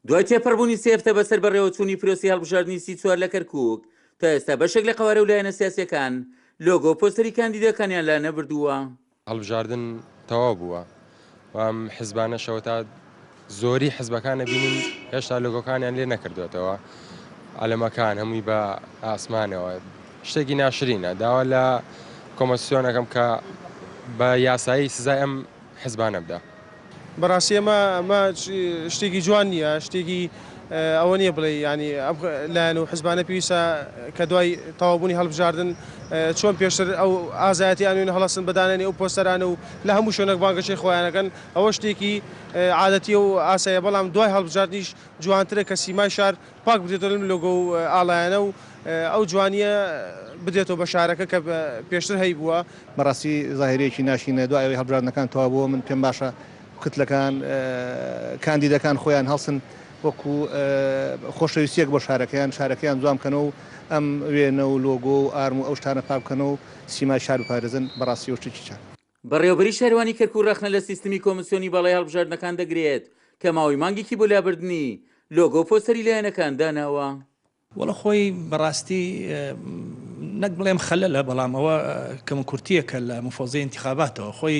دوای تێپەڕبوونی سێ هەفتە بەسەر بەڕێوەچوونی پرۆسەی هەڵبژاردنی 34 لە کەرکووک، تا ئێستا بەشێک لە قەوارە و لایەنە سیاسییەکان لۆگۆ و پۆستەری کاندیدەکانیان لا نەبردووە. هەڵبژاردن تەواو بووە و ئەم حزبانەشەوە تا زۆری حزبەکان ئەبینین هێشتا لۆگۆکانیان لێ نەکردوێتەوە عەلەمەکان هەمووی بە ئاسمانەوە شتێکی ناشرینە داوا لە کۆمۆسیۆنەکەم کە بە یاسایی سزای ئەم حزبانە بدا. بەڕاستی ئەمە ئەمە شتێکی جوان نییە شتێکی ئەوە نییە بڵێ ینی ئەم لایەن و حزبانە پێویستە کە دوای تەواوبوونی هەڵبژاردن چۆن پێشتر ئەو ئازایەتی ئەنوێن هەڵەسن بەدانانی ئەو پۆستەرانە و لە هەموو شوێنێک بانگەشەی خۆیانەکەن ئەوە شتێکی عادەتیە و ئاسایە بەڵام دوای هەڵبژاردنیش جوانترە کە سیمای شار پاک بدرێتەوە لەم لۆگۆ و ئاڵایانە و ئەو جوانییە بدرێتەوە بە شارەکە کە پێشتر هەیبووە. بەڕاستی زاهیرەیەکی ناشرینە دوای ئەوەی هەڵبژاردنەکان تەواو بووە من پێم باشە کوتلەکان کاندیدەکان خۆیان هەڵسن وەکو خۆشەویستیەک بۆ شارەکەیان شارەکەیان جوان بکەنەوە و ئەم وێنە و لۆگۆ و ئارم و ئەو شتانە پاک بکەنەوە و سیمای شار بپارێزن بەڕاستی ئەو شتێکی چاک. بەڕێوەبەری شارەوانی کەرکوک ڕەخنە لە سیستمی کۆمسیۆنی باڵای هەڵبژاردنەکان دەگرێت کە ماوەی مانگێکی بۆ لابردنی لۆگۆ و پۆستەری لایەنەکان داناوە. وەڵا خۆی بەڕاستی نەک بڵێم خەلەلە بەڵام ئەوە کەموکورتیەکە لە مفەوزەی ئینتیخاباتەوە خۆی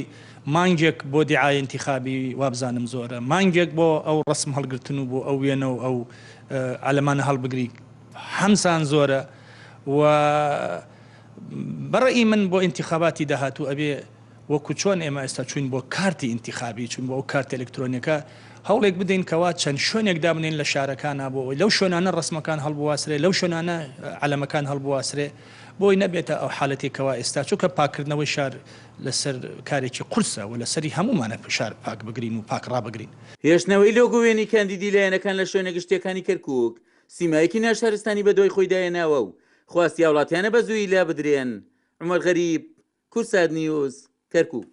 مانگێک بۆ دیعای ئینتیخابی وابزانم زۆرە مانگێک بۆ ئەو ڕەسم هەڵگرتن و بۆ ئەو وێنە و ئەو عەلەمانە هەڵبگری هەمسان زۆرە و بەڕەئی من بۆ ئینتیخاباتی داهاتوو ئەبێ وەکو چۆن ئێمە ئێستا چوین بۆ کارتی ئینتیخابی چوین بۆ ئەو کارتە ئەلکترۆنیەکە هەوڵێک بدەین کەوا چەند شوێنێک دابنێین لە شارەکانا بۆ ئەوەی لەو شوێنانە ڕەسمەکان هەڵبواسرێ لەو شوێنانە عەلەمەکان هەڵبواسرێ بۆی نەبێتە ئەو حالەتێک کەوا ئێستا چونکە پاکردنەوەی شار لەسەر کارێکی قورسە و لەسەری هەموومانە شار پاک بگرین و پاک ڕابگرین. هێشتنەوەی لۆگۆ وێنەی کاندیدی لایەنەکان لە شوێنە گشتیەکانی کەرکوک سیمایەکی ناشارستانی بەدوای خۆیدا هێناوە و خواستی هاوڵاتیانە بەزوویی لابدرێن. عومەر غەریب، کوردسات نیوز، کەرکوک.